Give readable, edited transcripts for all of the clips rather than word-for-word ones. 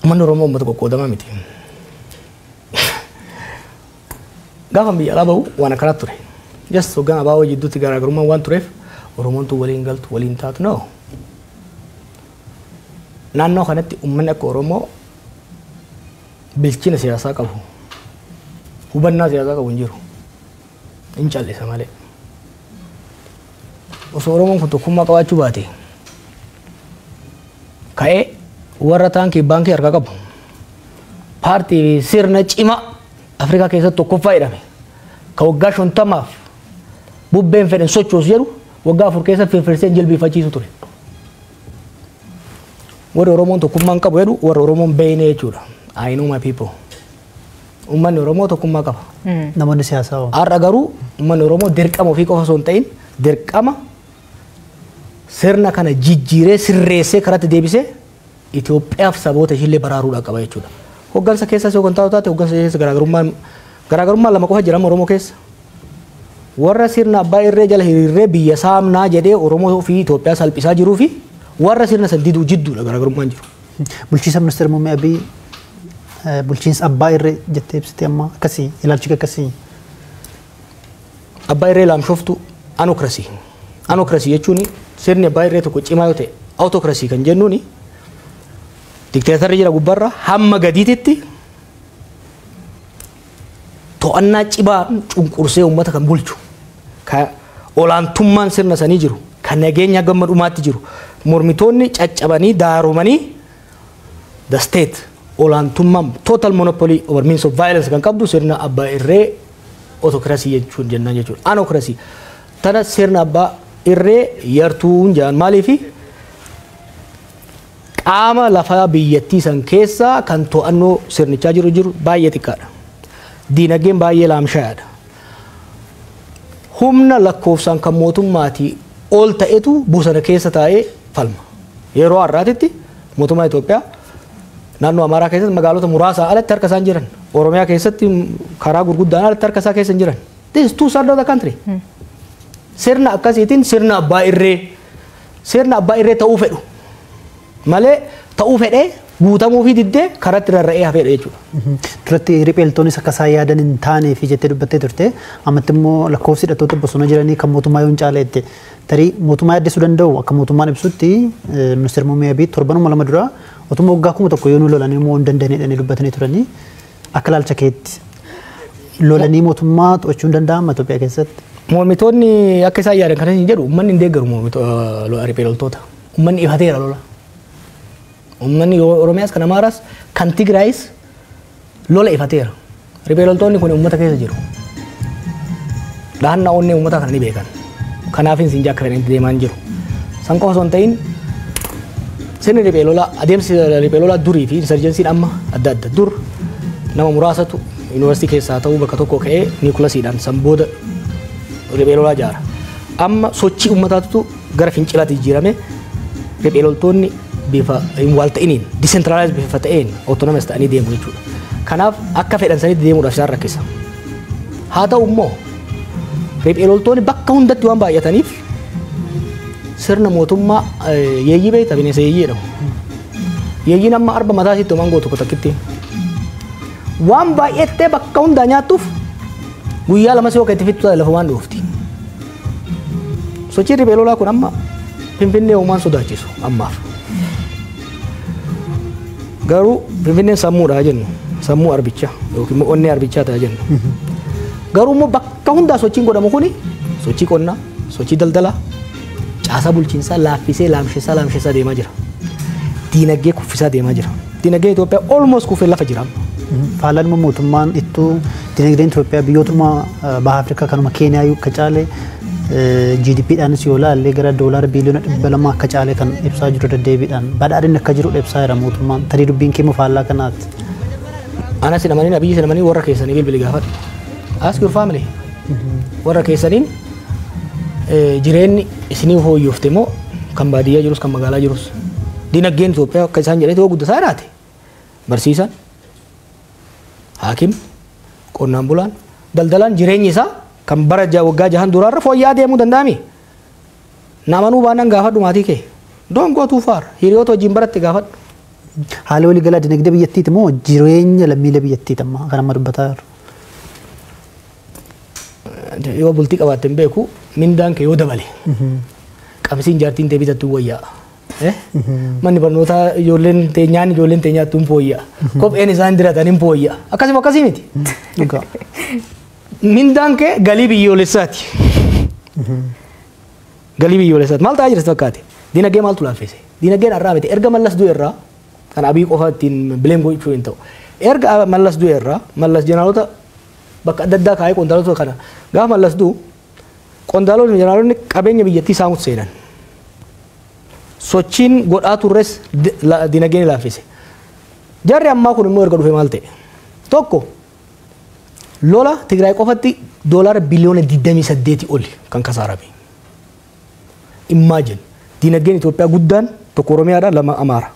Uummanni Oromoo uummata qoqqoodamaa miti. Gaafa biyya alaa bahu waan akkanaa ture. Just hoggaan abaaboo jidduutti garaagarummaan waan tureef Oromoon tun waliin galtu, waliin taatu, no. Naannoo kanatti uummanni akka Oromoo bilchina siyaasaa qabu, hubannaa siyaasaa qabu hin jiru. Hin callisa malee. Osoo Oromoon kun tokkummaa qabaachuu baate, ka'ee warra taankii baankii harkaa qabu, paartii fi sirna cimaa Afrikaa keessatti tokkoffaa jedhame, ka waggaa 50f bubbeen fedhan sochoosu jedhu, waggaa 4 keessa firfirsee jilbiifachiisu ture. Warri Oromoon tokkummaa hin qabu jedhu warra Oromoon beeyne jechuudha. I know my people. Uummanni Oromoo tokkummaa qaba. Namoonni siyaasaa hoo? Har'a garuu uummanni Oromoo dirqama ofii qofa osoo hin ta'in, dirqama sirna kana jijjiiree, sirreessee, karatti deebisee Itoophiyaaf saboota ishiillee baraaruudhaan qaba jechuudha. Hoggansa keessas yoo kan taatu taate, hoggansa keessa garaagarummaan lama qofa jira Oromoo keessa. Warra sirna abbaa irree jala hiriirree biyya saamnaa jedhee Oromoo fi Itoophiyaa salphisaa jiruu fi warra sirna san diduu jidduudha garaagarummaan jiru. Bulchiinsa Ministeera Muummee Abiy bulchiinsa abbaa irree jettee ibsite amma, akkasii ilaalchi akkasii. Abbaa irree laamshoftu, anocracy. Anocracy jechuun sirni abbaa irree tokko cimaa yoo ta'e, autocracy kan jennuuni dikteetarri jira gubbarra hamma gadiititti to'annaa cimaa cunqursee uummata kan bulchu, ka olaantummaan sirna sanii jiru, kan nageenya gamma dhumaatti jiru, mormitoonni caccabanii daaromanii, the state olaantummaan total monopoly over means of violence kan qabdu sirna abbaa irree autocracy jechuun jennaan jechuudha. Anocracy tana sirna abbaa irree yartuun jedhan. Maaliifi? Qaama lafaa biyyattii san keessaa kan to'annoo sirnichaa jiru baay'ee xiqqaadha. Diinagdeen baay'ee laamshaadha. Humna lakkoofsaan kan mootummaatii ol ta'etu bosona keessa taa'ee falma. Yeroo har'aatitti mootummaa Itoophiyaa naannoo Amaaraa keessatti magaalota muraasaa alatti harka isaan jiran. Oromiyaa keessatti karaa gurguddaan alatti harka isaa keessa hin jiran. This is two third of the country. Sirna akkasiitiin sirna abbaa irree ta'uu fedhu malee, ta'uu fedhee guutamuu fi diddee karatti rarra'ee hafeedha jechuudha. Duratti ripheeltoonis akka isaan yaadan hin taanee fi jettee dubbattee turte. Ammatti immoo lakkoofsi hidhattoota bosona jiranii kan mootummaa yoo hin caale jette. Tarii mootummaa yaaddessuu danda'u. Akka mootummaan ibsutti, Ministeerri Muummee Abiy torbanuma 2 dura otuma waggaa 1000 yoo nu lolanii immoo hin dandeenye dubbatanii turanii. Akka ilaalcha keetti lolanii mootummaa to'achuu hin danda'ama Itoophiyaa keessatti? Mormitoonni akka isaan yaadan kan hin jedhu, uummanni hin deeggaru riphee loltoota. Uummanni ifateera lola. Uummanni Oromiyaas, kan Amaaraas, kan Tigraayis lola ifateera. Riphee loltoonni kun uummata keessa jiru. Dhahannaa onnee uummata kana ni beekan. Kanaaf hin akka fedhanitti deemaa hin jiru. San qofa osoo hin ta'in, sirni riphee lolaa, adeemsi riphee lolaa durii fi insurgencyn amma adda adda. Dur nama muraasatu yuunivarsiitii keessaa ta'uu bakka tokko ka'ee nucleusiidhaan san booda riphee lolaa ijaara. Amma sochii uummataatu gara fincilaatti jijjiirame, riphee loltoonni bifa hin wal ta'iniin, decentralized bifa ta'een, autonomous ta'anii deemu jechuudha. Kanaaf akka fedhan sanitti deemuudhaaf isaan rakkisa. Haa ta'u immoo riphee loltoonni bakka hundatti waan baay'ataniif sirna mootummaa yeeyyii beekta, bineensa yeeyyii jedhamu. Yeeyyiin amma arba mataa isiitti homaan gootu takkitti. Waan baay'ettee bakka hundaa nyaattuuf guyyaa 2 si itti fixxu lafa waan dhoofti. Sochiin riphee lolaa kun amma Finfinnee uumaan sodaachisu ammaaf. Garuu Finfinneen sammuudha jennu, sammuu arbichaa yookiin immoo onnee arbichaa ta'a jennu. Garuu immoo bakka hundaa sochiin godhamu kuni sochii qonnaa, sochii daldalaa, caasaa bulchiinsaa laaffisee, laamsessaa laamsessaa deemaa jira. Diinagdee kuffisaa deemaa jira. Diinagdeen Itoophiyaa almost kufee lafa jira amma. Faalaan immoo mootummaan ittuu dinagdeen Itoophiyaa biyyootuma baha Afrikaa kanuma Keeniyaa akka caale, GDPdhaanis yoo ilaalle gara doolaara biiliyoona 200 akka caale kan ibsaa jiru, deddeebiidhaan badhaadhinni akka jiru ibsaa jira mootummaan. Tarii dubbiin keemmoo faallaa kanaati. Anas hin amanin, Abiyyi hin amanin, warra keessanii bilbili gaafadhu. Ask your family. Warra keessaniin jireenyi isinii fooyyofte moo, kan baadiyyaa jirus kan magaalaa jirus? Dinagdeen Itoophiyaa akka isaan jedhee yoo guddataa jiraate, barsiisaan, haakim, qonnaan bulaan, daldalaan jireenyi isaa kan bara waggaa 6n duraarra fooyya'aa deemuu danda'ami? Namanuu baannaan gaafadhu maatii kee. Don't go too far. Hiriyoota wajjin baratte gaafadhu. Haala waliigalaa dinagdee biyyattiiti moo jireenya lammiilee biyyattiiti amma kan amma dubbataa jiru? Yoo bultii qabaatte hin beeku, mindaan kee yoo dabale, qabsiin jaartiin tee bitattu wayyaa. Manni barnootaa ijoolleen teenyaan ijoolleen teenyaattu hin fooyya'a. Kopheen isaan diratan hin fooyya'a. Akkasuma akkasii miti. Mindaan kee galii biyyoolessaati. Galii biyyoolessaati. Maal ta'aa jira si fakkaate? Dinagdee maaltu laaffise? Dinagdeen har'aa miti. Erga Mallas du'e irraa, kan Abiy qofa ittiin bileem gochuu hin ta'u. Erga Mallas du'e irraa, Mallas jeneraalota bakka adda addaa kaa'ee qondaalota kana, gaafa Mallas du'u qondaalonni jeneraalonni qabeenya biyyattii saamutti seenan. Sochiin godhaa turres dinagdeen laaffise. Jarri ammaa kun immoo erga dhufe maal ta'e? Tokko, lola Tigraay qofatti $28 biliyoona oli kan kasaarame. Imagine, dinagdeen Itoophiyaa guddaan tokko Oromiyaadha, lama Amaara.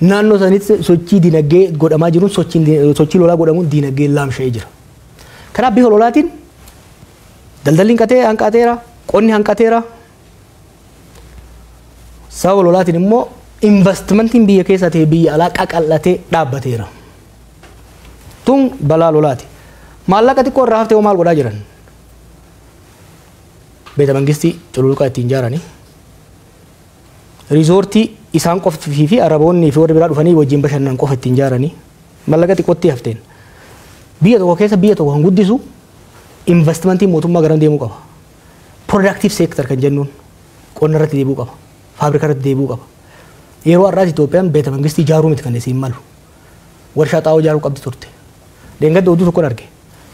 Naannoo sanitti sochii dinagdee godhamaa jiruun, sochii lolaa godhamuun dinagdeen laamsha'ee jira. Kanaaf bifa lolaatiin daldalli hanqatee hanqateera, qonni hanqateera. Sababa lolaatiin immoo investimentiin biyya keessaa ta'e biyya alaa qaqal'atee dhaabbateera. Tun balaa lolaati. Maallaqa xiqqoo irraa haftee hoo maal godhaa jiran? Beeta mangistii cululuqaa ittiin ijaaranii, riizoortii isaan qoftii fi Araboonni fi warri biraa dhufanii wajjin bashannan qofa ittiin ijaaranii maallaqa xiqqootti hafteen. Biyya tokko keessa biyya tokko kan guddisu investimentiin mootummaa garam deemuu qaba? Productive sector kan jennuun qonna irratti deebi'uu qaba. Faabirikaa irratti deebi'uu qaba. Yeroo har'aati Itoophiyaan beeta mangistii ijaaruu miti kan isiin malu. Warshaa xaa'oo ijaaruu qabdi turte. Deengadda oduu tokkon arge.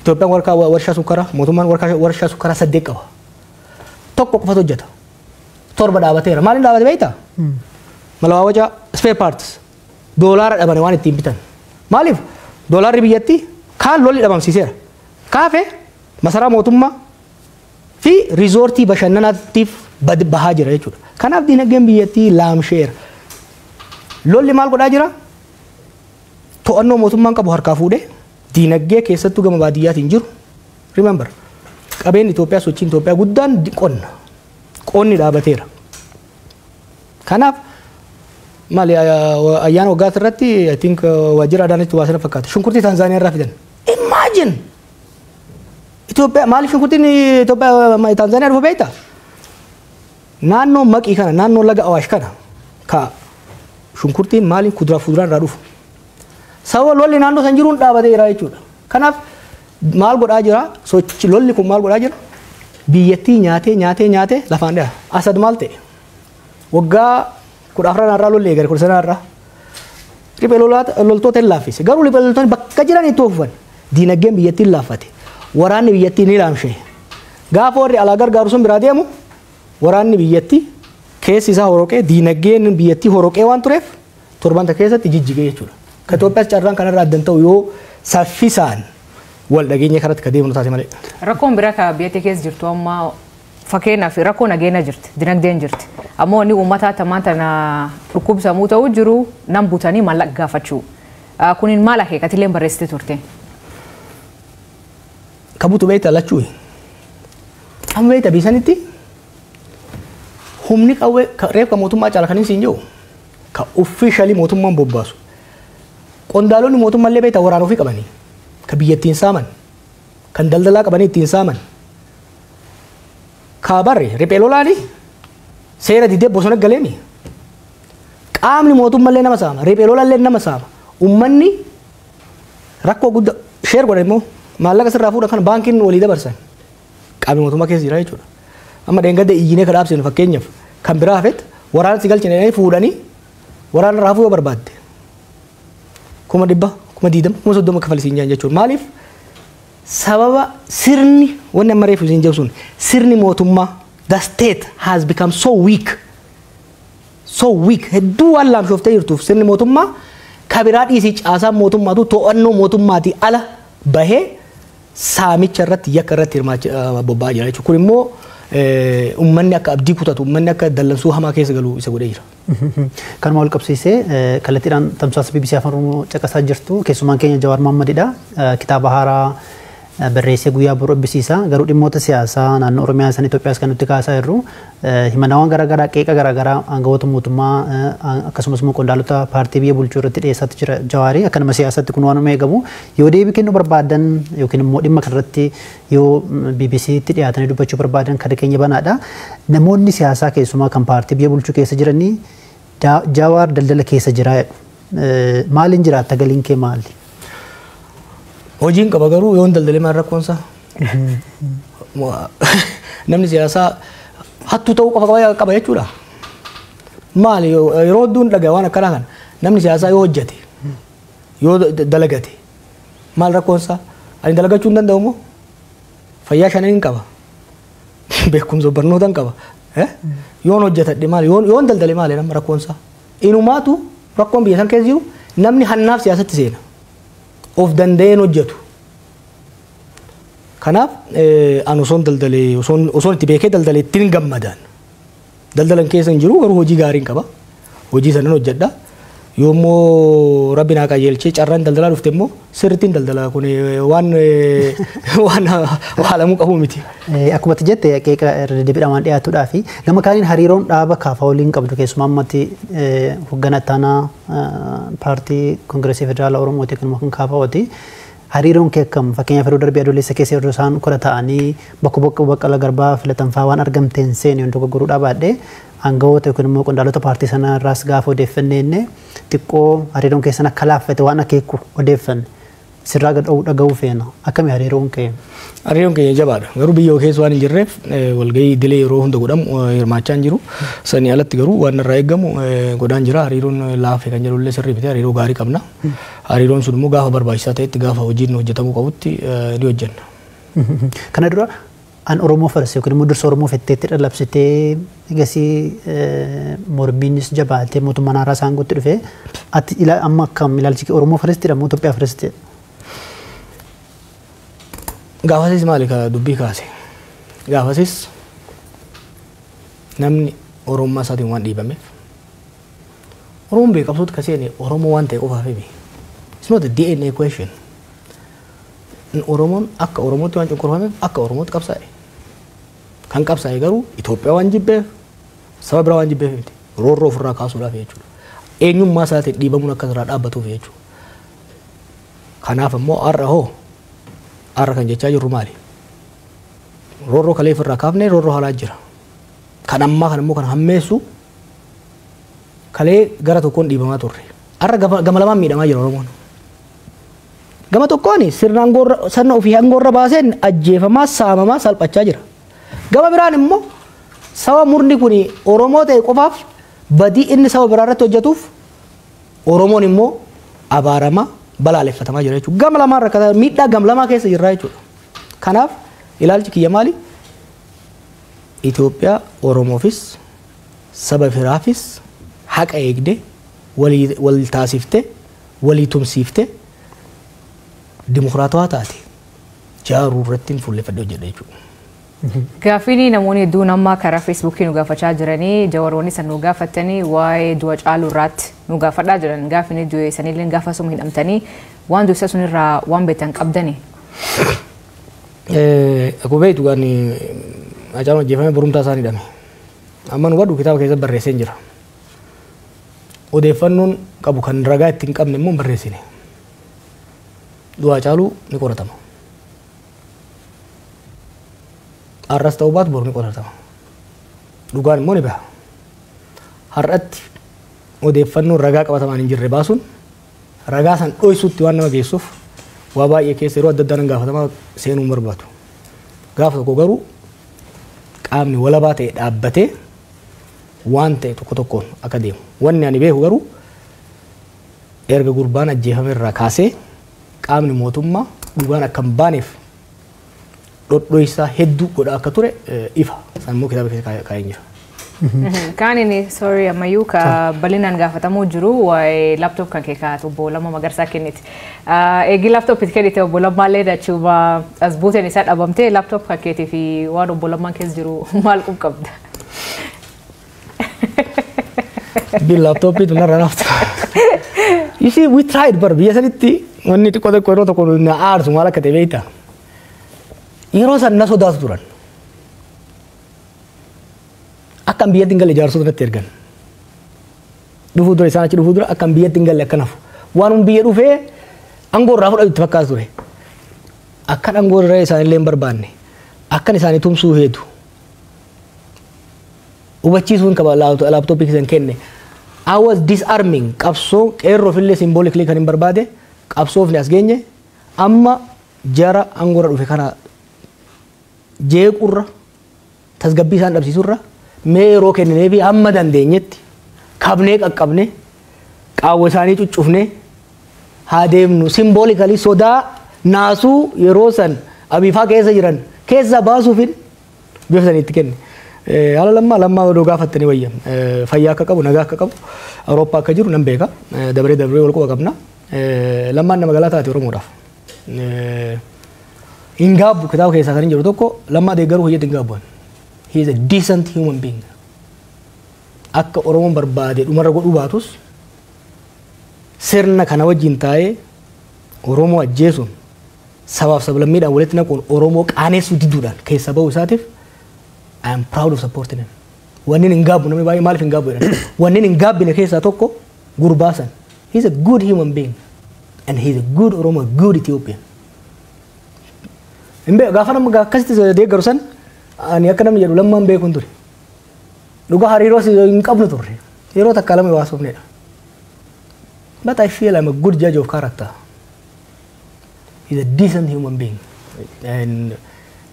Itoophiyaan warshaa sukkaraa, mootummaan warshaa sukkaraa saddeet qaba. Tokko qofatu hojjeta. Torba dhaabateera. Maaliin dhaabate beektaa? Malawaawacaa, spare parts. Doolaara dhabane waan ittiin bitan. Maaliif? Doolaarri biyyattii kaan lolli dhabamsiiseera. Kaafe masaraa mootummaa fi riizoortii bashannanaatiif bahaa jira jechuudha. Kanaaf dinagdeen biyyattii laamsheera. Lolli maal godhaa jira? To'annoo mootummaan qabu harkaa fuudhee dinagdee keessattuu gama baadiyyaatiin jiru. Remember, qabeenyi Itoophiyaa, sochiin Itoophiyaa guddaan qonna. Qonni dhaabateera. Kanaaf maali, ayyaana waggaa irratti, I think, waajjira Adaanachi waa sana fakkaata. Shunkurtii Taanzaaniyaa irraa fidan. Imagine! Itoophiyaa maaliif shunkurtiin Itoophiyaa Taanzaaniyaa dhufa beektaa? Naannoo Maqii kana, naannoo laga Awaash kana ka shunkurtiin maaliin kuduraa fuduraan irraa dhufu. Sababa lolli naannoo san jiruun dhaabateera jechuudha. Kanaaf maal godhaa jira? Sochi lolli kun maal godhaa jira? Biyyattii nyaatee nyaatee nyaatee lafaan dhiya. Asad maal ta'e? Waggaa 14 irraa lolli eegale, 19 irraa. Riphee loltoota hin laaffise. Garuu riphee loltoonni bakka jiran itti oofan. Diinagdeen biyyattii hin laaffate. Waraanni biyyattii ni laamshe. Gaafa warri alaa gargaaru sun biraa deemu, waraanni biyyattii keessi isaa horoqee, diinagdeen biyyattii horoqee waan tureef torbanta keessatti jijjigee jechuudha. Ka Itoophiyaas carraan kanarraa addan ta'u yoo saffisaan wal dhageenya kanatti ka deemnu taate malee. Rakkoon biraa ka biyya keessa jirtu amma, fakkeenyaaf rakkoo nageenya jirti, dinagdeen jirti. Ammoo inni uummata tamaan tana dhukkubsamuu ta'uu jiru nam butanii maallaqa gaafachuu. Kunin maal akeekatillee barreessite turte? Ka butu beekta lachuu. Amma beekta biisanitti humni qawwee reeffa mootummaa caala kan hin jiru ka officially mootummaan bobbaasu. Qondaalonni mootummaallee beekta waraana ofii qabanii ka biyya ittiin saaman, kan daldalaa qabanii ittiin saaman. Ka barre riphee lolaani seera didee bosona galeemi. Qaamni mootummaallee nama saama, riphee lolaallee nama saama. Uummanni rakkoo guddaa share godhan immoo maallaqa sirraa fuudhan kan baankiin walii dabarsan qaamni mootummaa keessa jira jechuudha. Amma dheengadda iyyinee kan dhaabsinu, fakkeenyaaf, kan biraa hafet waraana si galchine fuudhanii waraana raafuu yoo barbaadde 100,000, 20,000, 30,000 kafalisiin jaan jechuudha. Maaliif? Sababa sirni wanni amma reefu isin jedhu sun, sirni mootummaa, the state has become so weak, so weak, hedduu waan laamshooftee jirtuuf sirni mootummaa kabiraa dhiisii caasaan mootummaatu to'annoo mootummaatii ala bahee saamicha irratti, yakka irratti hirmaachaa bobba'aa jira jechuudha. Kun immoo uummanni akka abdii kutatu, uummanni akka dallansuu hamaa keessa galu isa godhee jira. Kanuma wal qabsiisee, kallattiidhaan tamsaasa BBC Afaan Oromoo caqasaa jirtu, keessumaan keenya Jawaar Mohammadidha. Kitaaba haaraa Barreessee guyyaa boruu eebbisiisa. Garuu dhimmoota siyaasaa naannoo Oromiyaa san Itoophiyaas kan nuti kaasaa jirru himannawwan garaagaraa, qeeqa garaagaraa aangawoota mootummaa akkasumas immoo qondaalota paartii biyya bulchuu irratti dhiyeessaatti jira Jawaarii. Akka nama siyaasaatti kun waanuma eegamu, yoo deebii kennuu barbaadan yookiin immoo dhimma kanarratti yoo BBCtti dhiyaatanii dubbachuu barbaadan kada keenya banaadha. Namoonni siyaasaa keessumaa kan paartii biyya bulchuu keessa jiranii Jawaar daldala keessa jira jedhu. Maaliin jiraatta, galiin kee maali? Hojiin qaba, garuu yoon daldalee maal rakkoonsa? Namni siyaasaa hattuu ta'uu qofa qaba jechuudha. Maali, yeroo hedduun dhagaa waan akkanaa kana, namni siyaasaa yoo hojjete, yoo dalagate maal rakkoonsa? Ani dalagachuu hin danda'u moo? Fayyaa shanan hin qaba. Beekumsa barnoota hin qaba. Yoon hojjetadhe maali? Yoon daldale maali nama rakkoonsa? Inumaatu rakkoon biyya san keessa jiru namni hannaaf siyaasatti seena. Of danda'een hojjetu. Kanaaf ani osoon daldalee, osoon itti beekee daldalee ittiin gammadaan. Daldalan keessa hin jiru, garuu hojii gaariin qaba. Hojii sanan hojjedha. Yoommoo rabbi naa qajeelchee carraan daldalaa dhufte immoo sirrittiin daldala, kun waan haalamuu qabu miti. Akkuma ati jette qeeqa irra deddeebiidhaan waan dhiyaatuudhaa fi gama kaaniin hariiroon dhaaba KFO waliin qabdu, keessumaa ammatti hoogganaa ittaanaa paartii Koongireesii Federaalaa Oromooti kan kan KFOti. Hariiroon kee akkam? Fakkeenyaaf, yeroo darbee Adoolessa keessa yeroo isaan kora ta'anii bakka bakka Baqqala Garbaa filatan fa'aa waan argamteen seene yoo dogoggoruudhaa baadhee, aangawoota yookiin immoo qondaalota paartii sanaa irraas gaafa odeeffanne inni xiqqoo hariiroon keessan akka laaffate waan akeeku odeeffanne, sirraa dhaga'uu feena. Akkami hariiroon kee? Hariiroon keenya jabaadha. Garuu biyya keessa waan hin jirreef walgahii idilee yeroo hunda godhamu hirmaachaa hin jiru. Sanii alatti garuu waan irraa eegamu godhaan jira. Hariiroon laafe kan jedhu illee sirrii miti. Hariiroo gaarii qabna. Hariiroon sun immoo gaafa barbaachisaa ta'etti, gaafa hojiin hojjetamuu qabutti ni hojjenna. Kana dura an Oromoo first yookiin immoo dursa Oromoo fetteetti dhalabsitee, egasii mormiinis jabaatee mootummaan haaraa isaan gootti dhufee, ati amma akkam ilaalchi kee, Oromoo first jedha moo Itoophiyaa first jedha? Gaafasis maali ka dubbii kaase? Gaafasis namni Oromummaa isaatiin waan dhiibameef, Oromoon beekamsuutti ka seene Oromoo waan ta'e qofaaf himi. It's not a DNA question. Oromoon akka Oromootti waan cunqurfameef akka Oromootti qabsaa'e. Kan qabsaa'e garuu Itoophiyaa waan jibbeef, saba biraa waan jibbeef miti. Roorroo ofirraa kaasuudhaaf jechuudha. Eenyummaa isaatiin dhiibamuun akka irraa dhaabbatuuf jechuudha. Kanaaf immoo har'a hoo, har'a kan jechaa jirru maali? Roorroo kalee ofirraa kaafnee roorroo haalaa jira. Kan ammaa kan immoo kan hammeessu kalee gara tokkoon dhiibamaa turre. Har'a gama lamaan miidhamaa jira Oromoon. Gama tokkoon sirna aangoorra, sirna ofii aangoorra baaseen ajjeefamaa, saamamaa, salphachaa jira. Gama biraan immoo saba murni kun Oromoo ta'e qofaaf badii inni saba biraa irratti hojjetuuf Oromoon immoo abaaramaa, balaaleffatamaa jira jechuudha. Gama lamaan rakkataa, miidhaa gama lamaa keessa jirra jechuudha. Kanaaf ilaalchi kiyya maali? Itoophiyaa Oromoofis saba biraafis haqa eegde, walii wal taasifte, walii tumsiifte, dimokiraatawaa taate jaaruu irratti fuulleffadhee hojjedha jechuudha. Gaaffiin namoonni hedduun amma karaa Feesbuukii nu gaafachaa jiranii, Jawaroonni san nu gaafatanii, waa'ee du'a Caaluu irraatti nu gaafadhaa jiran. Gaaffiin du'e sanillee gaafa suma hidhamtanii waan du'e sun irraa waan beektan qabdanii. Akkuma beektu gaan Hacaaluun ajjeefamee borumtaa isaan hidhame. Amma nu hubadhu, kitaaba keessatti barreessee jira. Odeeffannoon qabu kan ragaa itti hin qabne immoo hin barreessine. Du'a Hacaaluu ni qoratama. Har'as ta'uu baatu boru ni qoratama. Dhugaan immoo ni baha. Har'atti odeeffannoon ragaa qabatamaan hin jirre baasuun ragaa san dhoysuutti waan nama geessuuf waa baay'ee keessa yeroo adda addaa nan gaafatamaa seenuu hin barbaadu. Gaafa tokko garuu qaamni walabaa ta'e dhaabbatee waan ta'e tokko tokkoon akka deemu. Wanni ani beeku garuu erga gurbaan ajjeefame irraa kaasee qaamni mootummaa dhugaan akka hin baaneef dhodhoysaa hedduu godhaa akka ture ifa. San immoo kitaaba keessa kaa'een jira. Kaan inni, sorry, ammayyuu ka bal'inaan gaafatamuu jiru waa'ee laptop kan kee kaa'atu obbo Lammaa Magarsaa kenniti. Eegi laptop itti kennite, obbo Lammaallee achuma as buuteen isaa dhabamtee, laptop kan keetii fi waan obbo Lammaan keessa jiru maal qub qabda? Bil laptopii tun narra naftu. You see, we tried, bar biyya sanitti wanni xiqqoo xiqqoo yeroo tokko na aarsu maal akka ta'e beektaa? Yeroo san na sodaatu turan. Akkan biyyatti hin galle jaarsota natti ergan. Dhufuu dura, isaan achi dhufuu dura, akkan biyyatti hin galle akka nafu. Waan biyya dhufee aangoo irraa fudhatu itti fakkaatu ture. Akkan aangoo irraa isaanillee hin barbaanne. Akkan isaanii tumsuu heetu. Hubachiisuun qaba laaptooppii keessan kenne. I was disarming qabsoo qeerroofillee symbolically kan hin barbaade qabsoofni as geenye amma jara aangoo irra dhufe kana jeequrra, tasgabbii isaan dhabsiisurra, mee yeroo kenninee fi hamma dandeenyetti kabnee qaqqabne qaawwa isaanii cuccufne haa deemnu, symbolically sodaa naasuu yeroo san abiifaa keessa jiran keessa baasuufin bifa saniitti kenne. Haala Lammaa, Lammaa odoo gaafattanii wayya. Fayyaa akka qabu, nagaa akka qabu, Awurooppaa akka jiru nan beeka. Dabaree dabaree wal quba qabna. Lammaan nama galaa taate Oromoodhaaf. Hin gaabbu, kitaaba keessaa kan hin jiru tokko Lammaa deeggaruu hojjetu hin gaabbu. He is a decent human being. Akka Oromoon barbaade dhumarra godhuu baatus, sirna kana wajjin taa'ee Oromoo ajjeesuun, sabaaf sablammiidhaan walitti naquun, Oromoo qaaneessuu diduudhaan keessa bahuu isaatiif I am proud of supporting him. Wanni hin gaabbu, namni baay'ee maaliif hin gaabbu jedhan. Wanni hin gaabbine keessaa tokko gurbaa san. He is a good human being and he is a good Oromo, a good Ethiopian. Hin beeku, gaafa nama akkasitti deeggaru san ani akka namni jedhu Lammaan beekuun ture. Dhugaa hariiroo hin qabnu turre. Yeroo takka lama waasofnedha. But I feel I'm a good judge of character. He's a decent human being. And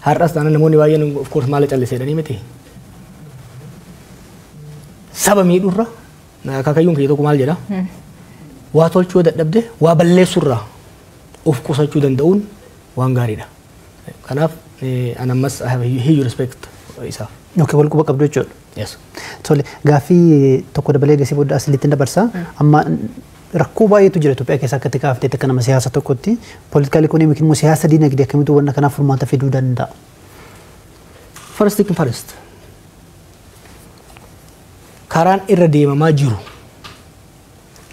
har'as taanaan namoonni baay'een of course maal callisee jedhanii miti. Saba miidhurra akaakayyuun kiyya tokko maal jedha? Waa tolchuu dadhabde waa balleessurraa of qusachuu danda'uun waan gaariidha. Kanaaf an ammas I have a huge respect isaaf. Okay, wal quba qabdu jechuudha. Yes. Tole, gaaffii tokko dabalee gasii booda asilitti dabarsa. Amma rakkoo baay'eetu jira Itoophiyaa keessa, akkatti kaafteetti akka nama siyaasa tokkotti. Political economy immoo siyaasa diinagdee akkamitti wanna kanaaf furmaata fiduu danda'a? First thing first. Karaan irra deemamaa jiru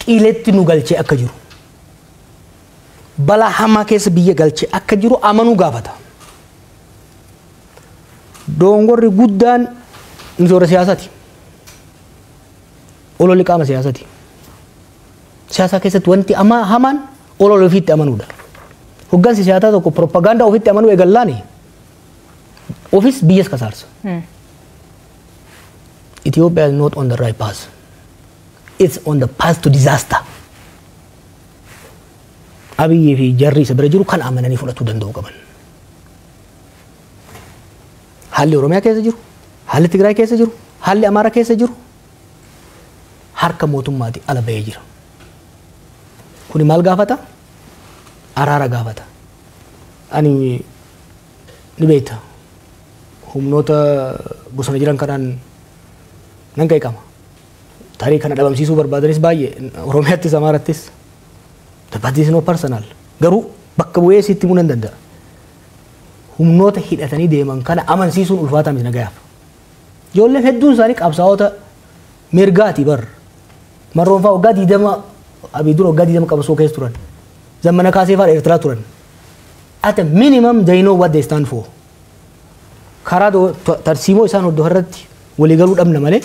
qiletti nu galchee akka jiru, balaa hamaa keessa biyya galchee akka jiru amanuu gaafata. Dongorri guddaan nuti warra siyaasaati. Ololli qaama siyaasaati. Siyaasa keessatti wanti hamaan olola ofiitti amanuudha. Hoggansi siyaasaa tokko propagaandaa ofitti amanuu eegallaani ofis biyyas kasaarsa. Ethiopia is not on the right path. It's on the path to disaster. Abiyyii fi jarri isa bira jiru kan amananii fudhachuu danda'uu qaban. Haalli Oromiyaa keessa jiru, haalli Tigraay keessa jiru, haalli Amaaraa keessa jiru harka mootummaati ala bahee jira. Kuni maal gaafata? Araara gaafata. Ani ni beekta. Humnoota bosona jiran kanaan nan qeeqama. Tarii kana dhabamsiisuu barbaadanis baay'ee Oromiyaattis Amaarattis. But is no personal. Garuu bakka bu'ee sitti himuu nan danda'a. Humnoota hidhatanii deeman kana amansiisuun ulfaataa miti nagayaaf. Ijoolleen hedduun isaanii qabsaa'ota mirgaati bar. Marroon fa'aa waggaa 20, Abiy dura waggaa 20 qabsoo keessa turan. Zammana Kaasee fa'aa Eertiraa turan. At a minimum they know what they stand for. Karaa tarsiimoo isaan hordofan irratti waliigaluu dhabna malee,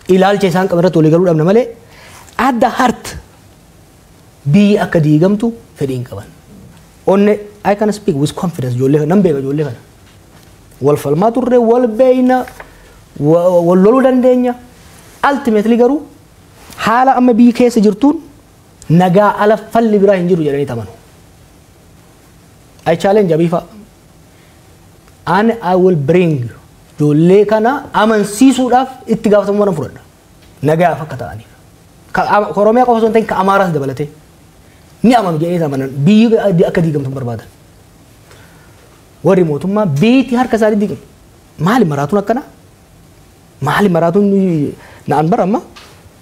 ilaalcha isaan qaban irratti waliigaluu dhabna malee, at the heart biyyi akka diigamtu fedhii hin qaban. Onne I can speak with confidence, ijoollee kana nan beeka, ijoollee kana. Wal falmaa turre, wal beeyna, wal loluu dandeenya. Ultimately garuu haala amma biyyi keessa jirtuun nagaa ala falli biraa hin jiru jedhanii amanu. I challenge Abiy fa'a. And I will bring ijoollee kana amansiisuudhaaf itti gaafatamummaa nan fudhadha. Nagaaf akka ta'aniif. Ka Oromiyaa qofa osoo hin ta'in ka Amaaraas dabalatee. Ni amanu jedhanii amanan, biyyi akka diigamtu hin barbaadan. Warri mootummaa biyyi harka isaanii diigamu. Maali maraatuun akkana? Maali maraatuun na'an bara amma?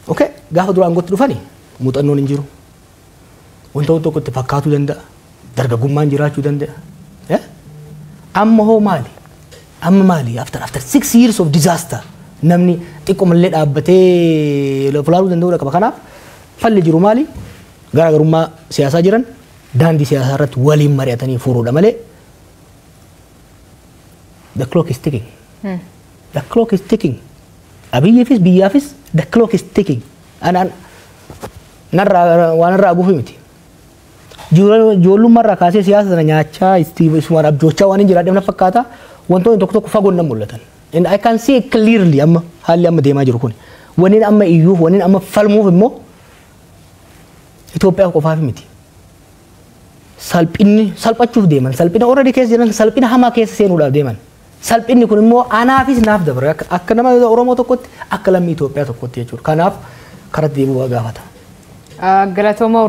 Okay, gaafa dura aangootti dhufani muuxannoon hin jiru. Wanta tokko itti fakkaatuu danda'a. Dargaggummaan jiraachuu danda'a. Amma hoo maali? Amma maali? After 6 years of disaster namni xiqqoomallee dhaabbatee fulaaluu danda'uu qaba. Kanaaf falli jiru maali? Garaagarummaa siyaasaa jiran daandii siyaasaa irratti waliin mari'atanii furuudha malee The clock is ticking. The clock is ticking. Abiyyiifis biyyaafis the clock is ticking. Anaan narraa waan irraa gufi miti. Ijoollummaa irraa kaasee siyaasa sana nyaachaa isumaan abjoochaa waan hin jiraadheef na fakkaata, wantoonni tokko tokko fagoon nan mul'atan. And I can see clearly amma haalli amma deemaa jiru kun. Wanni amma iyyuuf, wanni amma falmuuf immoo Itoophiyaa qofaaf miti. Salphinni salphachuuf deeman, salphina already keessa jiran, salphina hamaa keessa seenuudhaaf deeman. Salphinni kun immoo anaafis naaf dabra akka nama Oromoo tokkotti, akka lammii Itoophiyaa tokkotti jechuudha. Kanaaf karatti deebi'uu gaafata. Galatooma.